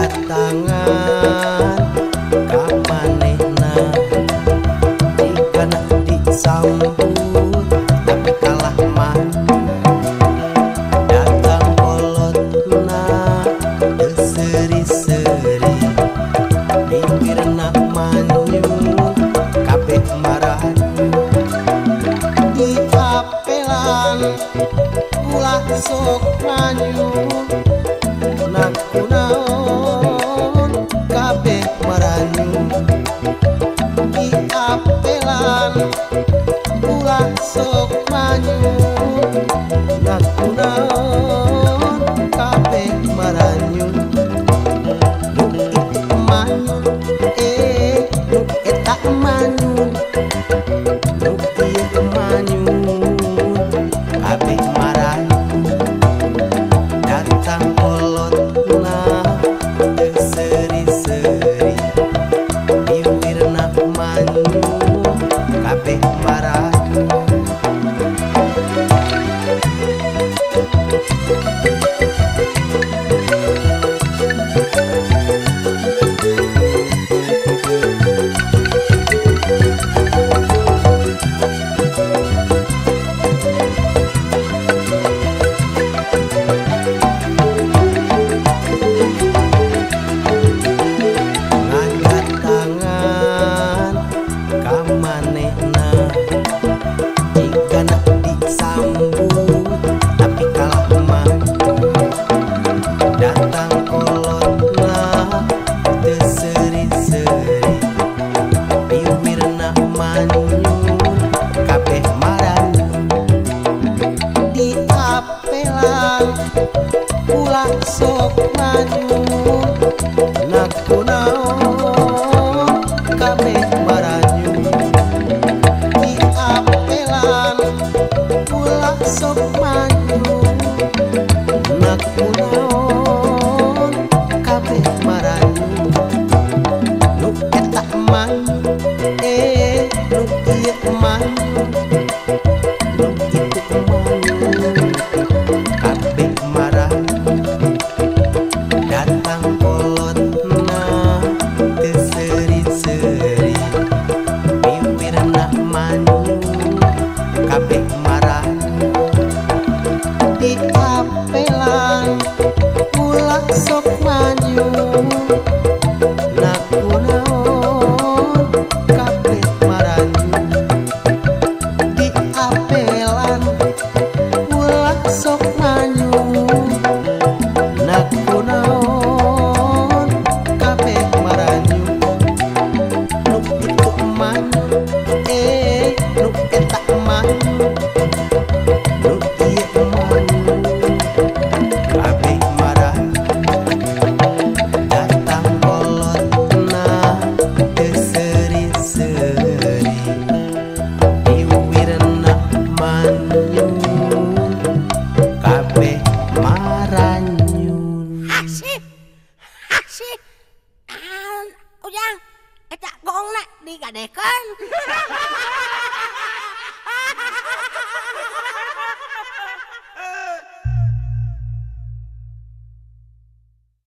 Ngadatangan ka manehna jigana disambut tapi kalah mah datang kolotna teu seuri-seuri bibirna manyun kabeh maranyun diapelan ulah sok manyun nakunaon kabeh maranyun diapelan ulah sok manyun nakunaon kabeh maranyun nu itu manyun nu eta manyun nu ieu manyun kabeh maranyun datang kolotna teu seuri-seuri bibirna manyun kabeh maranyun. Ngadatangan ka manehna jigana disambut tapi kalah mah datang kolotna teu seuri-seuri bibirna manyun kabeh maranyun diapelan ulah sok manyun nakunaon kabeh maranyun diapelan ulah sok manyun nakunaon kabeh maranyun nu eta manyun nu ieu manyun nu itu manyun kabeh maranyun datang kolotna teu seuri-seuri bibirna manyun kabeh maranyun diapelan ulah sok manyun nakunaon kabeh maranyun diapelan ulah sok manyun nakunaon kabeh maranyun nu itu manyun nu eta manyun nu ieu manyun kabeh maranyun datang kolotna teu seuri-seuri bibirna manyun kabeh maranyun. Hasih, hasih. Naon, Ujang? Eta gongna digadekeun.